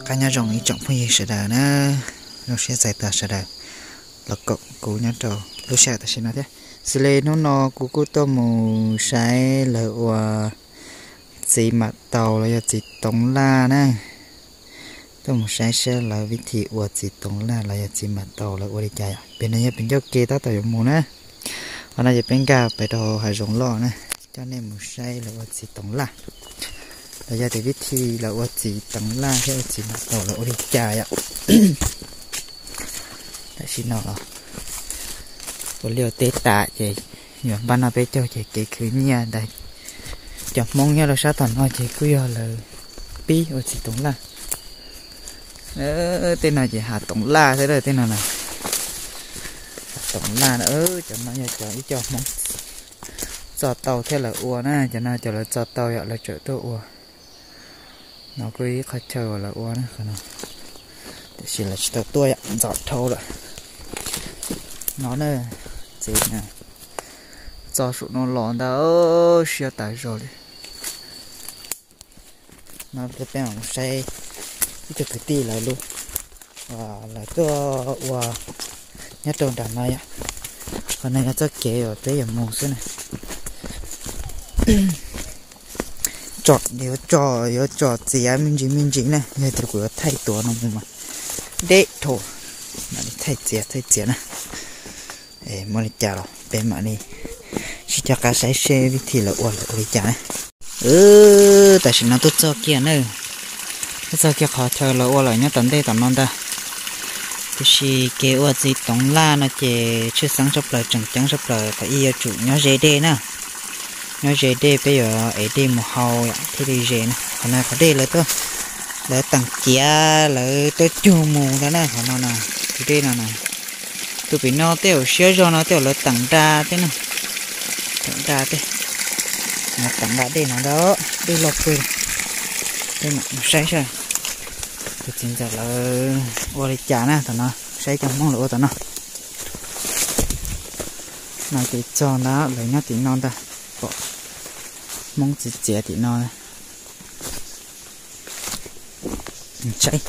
Qab nyob zoo ib tsoom phooj ywg sawv daws na, zoo siab txais tos sawv daws los koom kuv nyob rau lub sij hawm tam sim no thiab. Xws li hnub no kuv kuj tuaj mus saib lawv ua txiv mam taus los yog txiv toov laj na. Tuaj mus saib saib lawv vib thi ua txiv toov laj los yog txiv mam taus lawv ua li cas yom. Pem no yog pem ncauj ke tab tom yuav mus na. Qhov no ces peb nkag pem rau hav zoov loj na, coj nej mus saib lawv ua txiv toov laj los yog tias vib thi lawv ua txiv toov laj thiab ua txiv mam taus lawv ua li cas yom. Tam sim no los ua liaj ua teb tas ces yuav npaj noj peb caug ces kev khwv nyiaj ntawd. Cov Hmoob nyob rau sab tom no ces kuj yog lawv pib ua txiv toov laj. Tej no ces hav toov laj xwb, tej no na, hav toov laj na. Cov no yog cov ib co Hmoob txo tau thiab lawv ua na, cov no cov lawv txo tau yom, lawv tseem tuaj ua. No kuj ib qhov chaw uas lawv ua na, tiam sis lawv tsis tau tuaj yom, ntxov dhau lawm. No na, txiv na, txo saum no los ntag, siab tas zog li. No peb mam mus saib ib tug kwv tij lawv lub, lawv tuaj ua nyob rau nram no yom. Qhov no yog txoj kev uas peb yuav mus xwb na. Tsom, yuav tso, yuav tso txiav me ntsis me ntsis na, yog tias kuv yuav thaij tuav no mus mas deb dhau. Mam li thaij txiav thaij txiav na. Muaj li cas los peb mam li sib coj qab saib seb vib thi lawv ua lawv ua li cas na. Tam sim no tuaj txog kiag na, tuaj txog kiag qhov chaw lawv ua lawm nyob tom ntej tom no ntag. Tiam sis kev ua txiv toov laj no ces tshwj xeeb tshaj plaws tseem ceeb tshaj plaws qhov ib yuav tsum nyob ze dej na. Nyob ze dej peb yuav ev dej mus hau thiaj li ze na. Qhov no qhov dej lawv, lawv teem ciav lawv tuaj cug mus ntag na, qhov no na, tus dej no na. Tus pem no tej zaum siab zog no tej zaum lawv teem nra tej na, teem nra tej, teem nra dej no ntag, dej loj kawg. Peb mam mus saib saib tus txiv ntxawm lawv ua li cas na tom no, saib cov Hmoob lawv ua tom no. No ces txog ntag, lawv nyob tim no ntag, pom Hmoob txiav txiav tim no. Saib,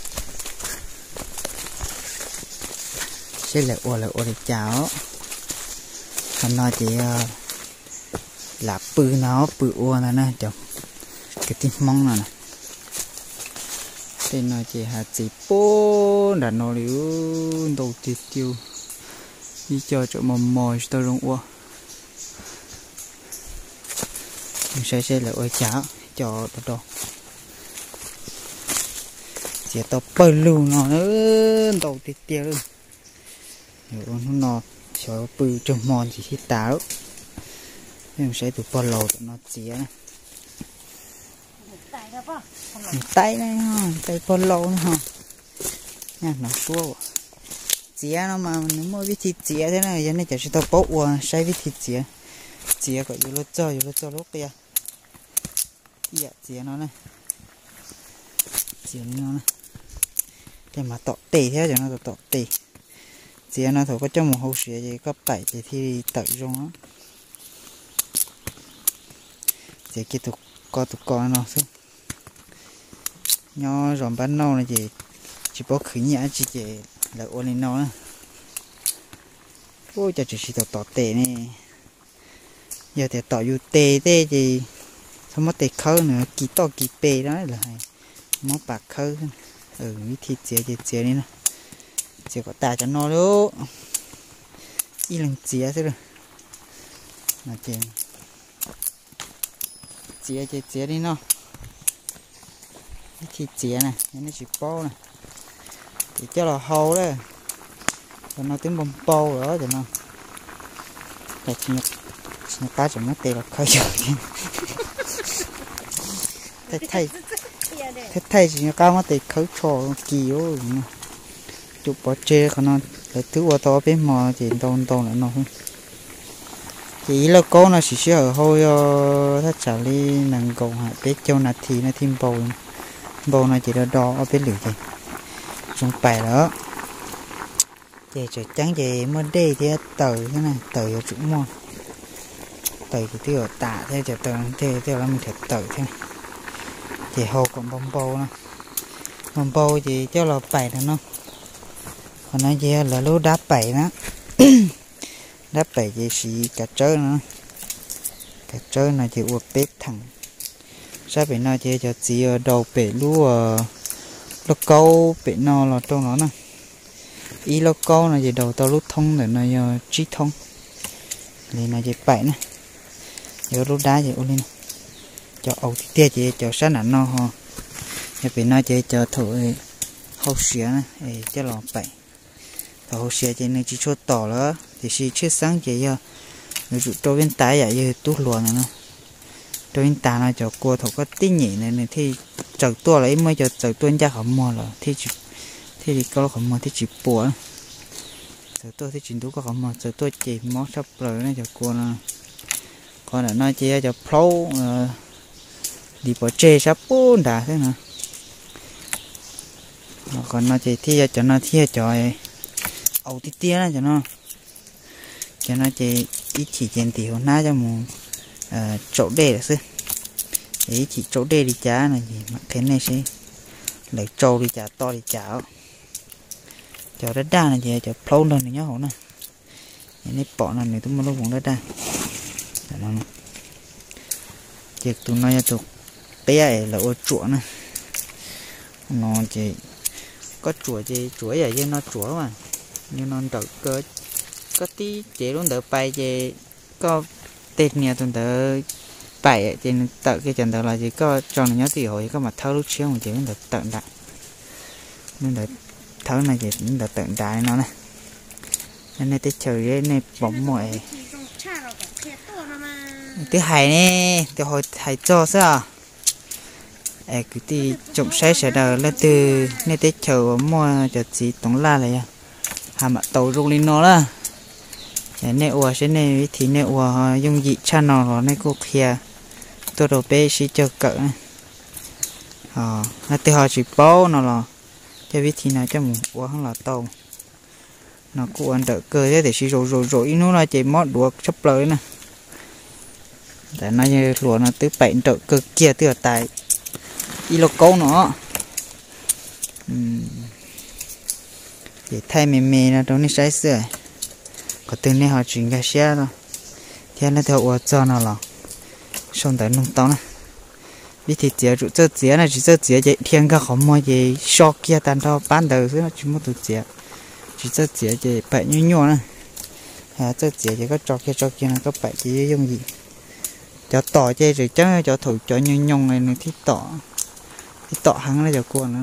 saib lawv ua lawv ua li cas os. Qhov no ces yog lam pw no, pw ua ntag na cov kwv tij Hmoob no na. Tej no ces hav txiv puag nram no li, ntau tiag tiag, ib co tseem mos mos tsis tau zoo ua. Saib seb lawv ua li cas, cov do do txiav tau pawg lug no, ntau tiag tiag li. Hnub no xyov pw cuag hmo ntsis thiaj tas lawm. Peb mus saib tus pog laus tom no txiav na. Nws taib na, taib pog laus na ho. Nyaj hnov suab. Txiav no mas nws muaj vib thi txiav thiab na, yog nej cov tsis tau paub ua saib vib thi txiav. Txiav kom yuav luag txog, yuav luag txog lub qia. Ib yam txiav no na, txiav li no na, tej mas tom tes thiab, cov no tom tom tes. Txiav no thaum koj coj mus hau siav ces koj paim ces thiaj li tawm zoo. Txiav kiag tus ko tus ko no xwb. Nyob zos npab nauj no ces tsis paub khwv nyiaj dab tsi ces lawv ua li no na. Ua cas tseem tsis tau tom tes ne. Yog tias tom yus tes tej ces txhob muab tes khawb, nws kis toj kis pes no lawv hais, muab pas khawb. Vib thi txiav ces txiav li no, txiav kom tas cov no lauj. Ib leeg txiav xwb lauj. Txiav ces txiav li no. Vib thi txiav na, yog nej tsis paub na, ces coj los hau lawm. Cov no twb npau npau lawm cov no. Tsis nco qab tseem muab tes los khawb yus thiab. Thaij thaij tsis nco qab muab tes khawb tsho kis. Cov pov tseg qhov no lawv twb ua tau ob peb hmo ces ntau ntau lawm no. Ces ib lauj kaub no siv sij hawm hau yog thaj tsam li nees nkaum peb caug nas this no thiaj npau. Npau no ces do do ob peb lwm ces zoo pais lawm. Ces tseem ceeb ces muaj dej thiab taws thiab na, taws yuav tsum muaj. Taws ces twb yuav tas thiab, cov taws tej twb yuav los mus nrhiav taws thiab. Ces hau kom npau npau no. Npau ces coj los paim no no. Qhov no ces yog lawv lub dab paim na. Dab paim ces siv kav tsawb no, kav tsawb no ces ua peb theem. Sab pem no ces cov txiv daus pem lub lauj kaub pem no los rau no na. Ib lauj kaub no ces daus tau lub thoob ntawm no yog tsib thoob. Li no ces paim na. Yog lub dab ces ua li no. Cov aus tiag tiag ces cov sab nram no ho. Yog pem no ces cov thaum hau siav na, coj los paim. Thaum hau siav ces nws tsis tshua tom lawm, tiam sis tshwj xeeb ces yog yuav tsum rau vij tas yam yog tub hluas no na. Rau vij tas no cov kua thaum koj tib nyem na nws thiaj tsaws tuaj los ib muaj cov tsaws tuaj ncaj qhov muag los thiaj li koj lub qhov muag thiaj tsis puas. Tsaws tuaj thiaj tsis ntub koj qhov muag, tsaws tuaj ces mob tshaj plaws na cov kua no. Qhov ntawm no ces yog cov plaub li pov tseg sab pub nrad xwb no. Qhov no ces thiaj yog cov no thiaj yog cov aus tiag tiag na cov no. Cov no ces ib chim ces ntim hauv hnab coj mus tsaus dej lawm xwb. Es ib chim tsaus dej li cas no es mam qhia nej seb lawv tsaus li cas to li cas. Cov daj daj no ces cov plaub nrog nws nyob hauv na. Es nej pom no nws twb muaj lub voos daj daj. Ces tus no yog tus qiab es lawv ua tsuam na. No ces koj tsuam ces tsuam ib yam yog no tsuam mas, yog no nrawm kawg. Koj tib cev lub ntawd pais ces koj tej nias tus ntawd paim ces nws tawm kiag cov ntawd los ces koj tso nws nyob twj ywm hauv es koj mam thawb lub tshiab mus ces lub ntawd tawm nrad. Lub ntawd thawb no ces lub ntawd tawm nrad li no na. Nej teb chaws nej pom muaj es twb hais ne, tus hais txog xwb os. Es kwv tij tsoom saib sawv daws leej twg nej teb chaws uas muaj cov txiv toov laj los yog ha mam tau zoo li no lawm, nej ua seb nej vib thib nej ua yooj yim tshaj no los nej kuj qhia tuaj rau peb sib cog kawm na. Leej twg ho tsis paub no los coj vib thib no coj mus ua los tau. No kuj ua nrawm kawg thiab tiam sis zaum zaum zaum ib hnub no ces mob duav tshaj plaws li na. Ntawm no yog hluas no twb paim nrawm kawg kiag twb yog tas ib lauj kaub no. Ces thaij me me no rau nej saib xwb. Qhov twg nej ho tsis nkag siab thiab leej twg ho ua txog no los sau ntawv nug tau na. Vib thib txiav tsum txawj txiav na, tsis txawj txiav ces dhia nkag qhov muag ces so kiag tag nrho pab ntawd xwb tsis muaj tus txiav. Tsis txawj txiav ces paim nyuaj nyuaj na. Txawj txiav ces koj tso kiag tso kiag no koj paim ces yooj yooj yim. Cov tom ces tseem ceeb cov thaum cov nyoos nyoos nws thiaj tom, thiaj tom heev na cov kua no.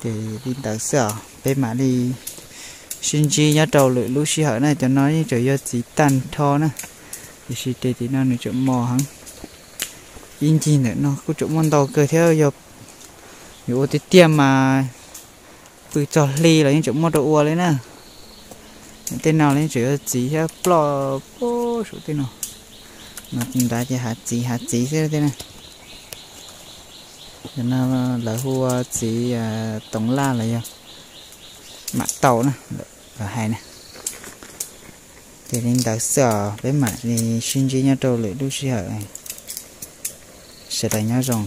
Ces li ntawd xwb os, peb mam li sib ntsib nyob rau lwm lub sij hawm na. Cov no yeej tseem yog txiv tag nrho na, tiam sis tes tim no nws tseem mos heev. Ib ncig ntawm no kuj tseem muaj ntau kawg thiab, yog yuav ua tiag tiag mas pw txog hli los yeej tseem muaj rau ua li na. Tej no los yeej tseem yuav txiv thiab ploj puag saum tej no. No nrad ces hav txiv hav txiv xwb tej na. Cov no lawv hu ua txiv toov laj los yog mam tau na, lawv hais na. Ces li ntawd xwb os, peb mam li sib ntsib nyob rau lwm lub sij hawm. Sawv daws nyob zoo.